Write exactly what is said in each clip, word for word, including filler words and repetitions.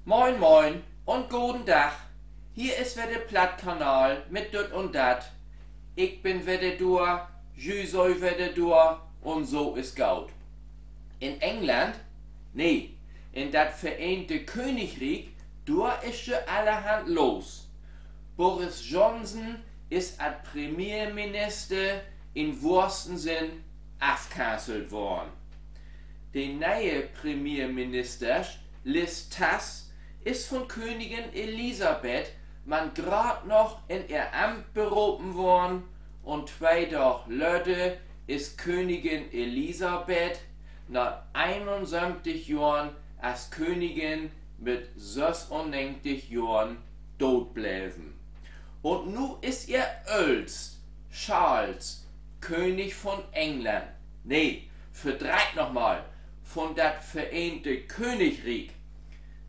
Moin, moin un goden Dag. Hier is wedder de Plattkanal mit Düt un Dat. Ik bün wedder dor, ji sünd wedder dor, un so is goot. In England, nee, in dat Vereente Königriek, dor is je allerhand los. Boris Johnson is as Premierminister in'n wohrsten Sinn afkanzelt worrn. De ne'e Premierministersch, Liz Truss, is vun Königin Elisabeth man graad noch in ehr Amt beropen worrn, un twee Daag later is Königin Elisabeth na eenunsöventig Johren as Königin mit sössunnegentig Johren doot bleven. Un nu is ehr Öllst, Charles, König vun England, nee, verdreiht nochmal, vun dat Vereente Königriek.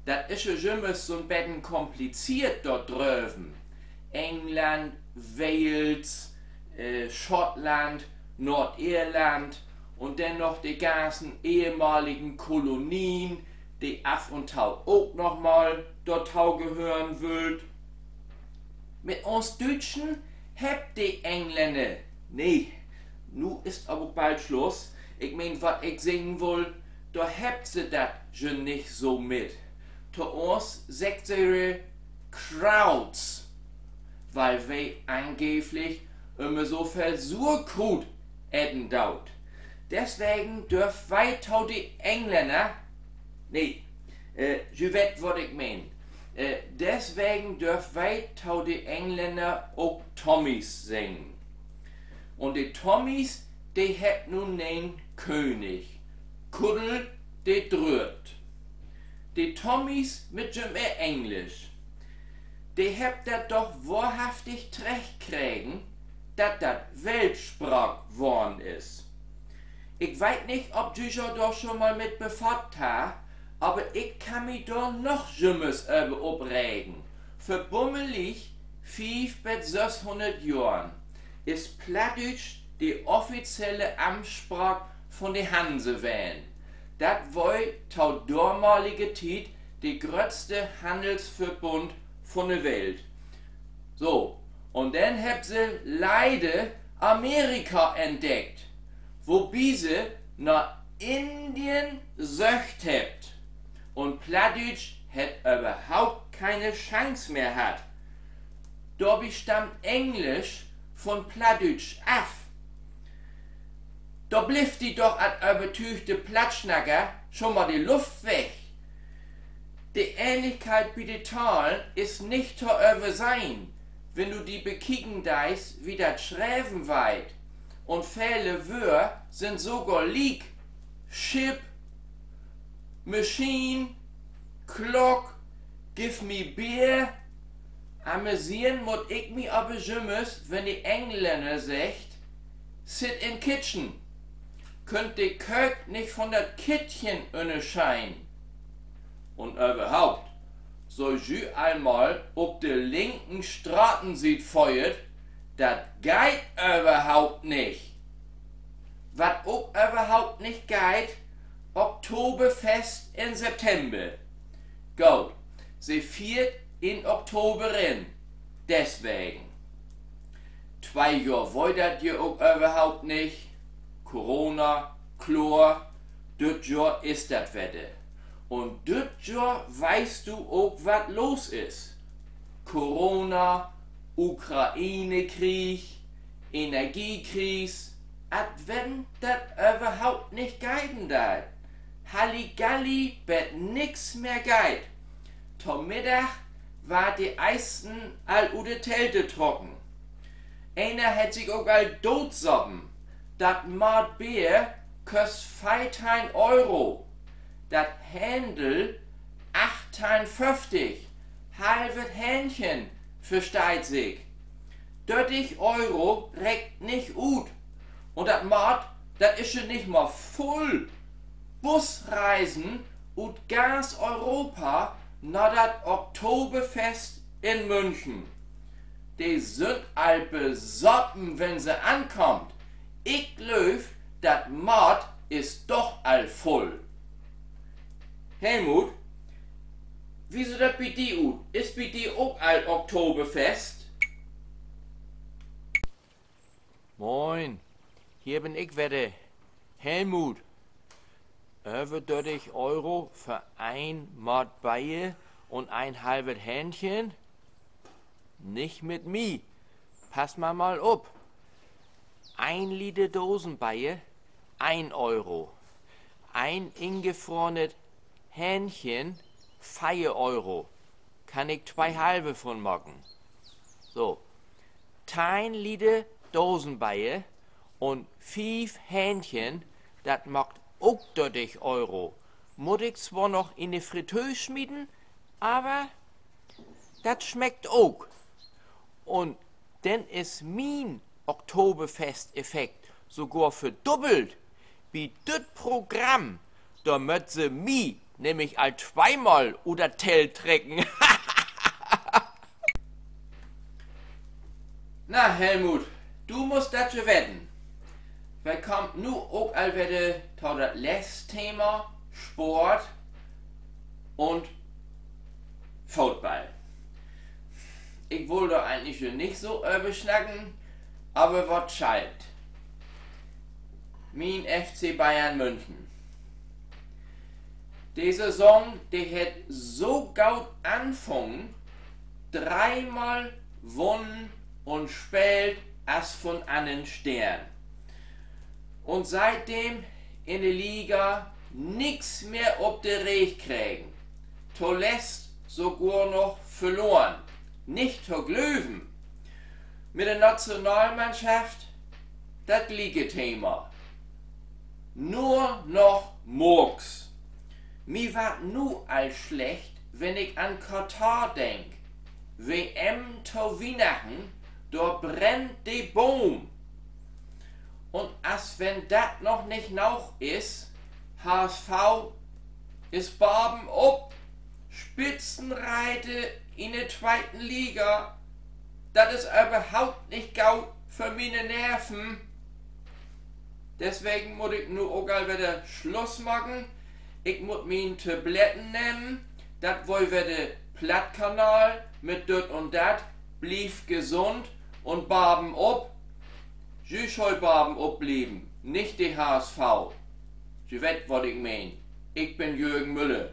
Dat is jo jümmers so'n beten kompliziert dor dröven. England, Wales, äh, Schottland, Nordirland un denn noch de ganzen ehemaligen Kolonien, de af un to ok nochmal dorto gehören wüllt. Mit uns Düütschen hebbt de Englänner, nee, nu is aver ok bald Sluss. Ik meen, wat ik seggen wull, dor hebbt se dat je nich so mit. To uns seggt se Krauts, wiel wi angeblich ümmer so veel Suurkruut eten doot. Deswegen dörft wi to de Englänner, nee, äh, ji weet, wat ik meen. Äh, deswegen dörft wi to de Englänner ok Tommies seggen. Un de Tommies, de hebbt nu 'n ne'en König, Kuddel de Drüdd. De Tommies mit jüm ehr Englisch, de hebbt dat doch wohrhaftig trechtkregen, dat dat Weltspraak worrn is. Ik weet nich, of ji jo dor schon mal mit befaat hebbt, aver ik kann mi dor noch jümmers över opregen. Vör bummelig fief bet sösshunnert Johren is Plattdüütsch de offizielle Amtsspraak vun de Hanse ween. Dat weer to domalige Tiet de gröttste Hannelsverbund vun de Welt. So, un denn hebbt se leider Amerika entdeckt, wobi se na Indien söcht hebbt. Un Plattdüütsch hett överhaupt keine Chance mehr hatt. Dorbi stammt Englisch vun Plattdüütsch af. Dor blifft di doch as övertüügte Plattsnacker schon mal de Luft weg. De Ähnlichkeit bi de Tahlen is nich to översehn, wenn du di bekieken deist, wie dat schreven warrt. Un vele Wöör sünd sogor liek: Schipp, Maschien, Klock, giff mi Beer. Amüseren mutt ik mi aver jümmers, wenn de Englänner seggt: Sit in kitchen. Köönt de Köök nich vun dat Kittchen ünnerscheden? Un överhaupt, sünd ji al mal op de linken Stratensiet föhrt? Dat geiht överhaupt nich. Wat ok överhaupt nich geiht: Oktoberfest in September. Goot, se fiert in Oktober rin. Deswegen. Twee Johr weer dat je ok överhaupt nich. Corona, kloor, düt Johr is dat wedder. Un düt Johr weetst du ok, wat los is. Corona, Ukraine-Krieg, Energiekriis, as wenn dat överhaupt nich geihen deit. Halligalli, bet nix mehr geiht. To Middag warrt de Eersten al ut de Telte trocken. Eener hett sik ok al dootsopen. Dat Maat Beer köst veerteihn Euro. Dat Hendel achtteihn föfftig. Halvet Hähnchen, versteiht sik. Dörtig Euro reckt nich ut. Un dat Maat, dat is je nich mal vull. Busreisen ut ganz Europa na dat Oktoberfest in München. De sünd al besopen, wenn se ankaamt. Ik glööv, dat Maat is doch al vull. Helmut, Wo süht dat bi di ut? Is bi di ok al Oktoberfest? Moin, hier bün ik wedder, Helmut. Över dörtig Euro för een Maat Beer un een halvet Hähnchen? Nich mit mi. Pass man mal op. Een Liter Dosenbeer, een Euro. Een ingefrorenet Hähnchen, veer Euro. Kann ik twee Halve von maken. So, teihn Liter Dosenbeer un fief Hähnchen, dat maakt ok dörtig Euro. Mutt ik zwor noch in de Fritteus smieten, aver dat smeckt ok. Un denn is mien Oktoberfest-Effekt sogor verdubbelt. Bi düt Programm, dor mööt se mi nämlich al tweemal ut dat Telt trecken. Na, Helmut, du musst dat jo weten. Wi kaamt nu ok al wedder to dat letzte Thema: Sport un Football. Ik wull dor egentlich jo nich so över snacken, aver wat schall't. Mien F C Bayern München. De Saison, de hett so goot anfungen, dreemal wunnen un speelt as vun annern Steern. Un sietdem in de Liga nix mehr op de Reeg kregen. Toletzt sogor noch verloren. Nich to glöven. Mit de Nationalmannschaft dat glieke Thema. Nur noch Murks. Mi warrt nu al slecht, wenn ik an Katar denk. W M to Wiehnachten, dor brennt de Boom. Un as wenn dat noch nich noog is, H S V is baven op, Spitzenreiter in de tweete Liga. Dat is överhaupt nich goot för miene Nerven. Deswegen mutt ik nu ok al wedder Sluss maken. Ik mutt mien Tabletten nehmen. Dat weer wedder Plattkanal mit Düt un Dat. Bliev gesund un baven op. Ji schall baven op blieven, nich de H S V. Ji weet, wat ik meen. Ik bün Jürgen Müller.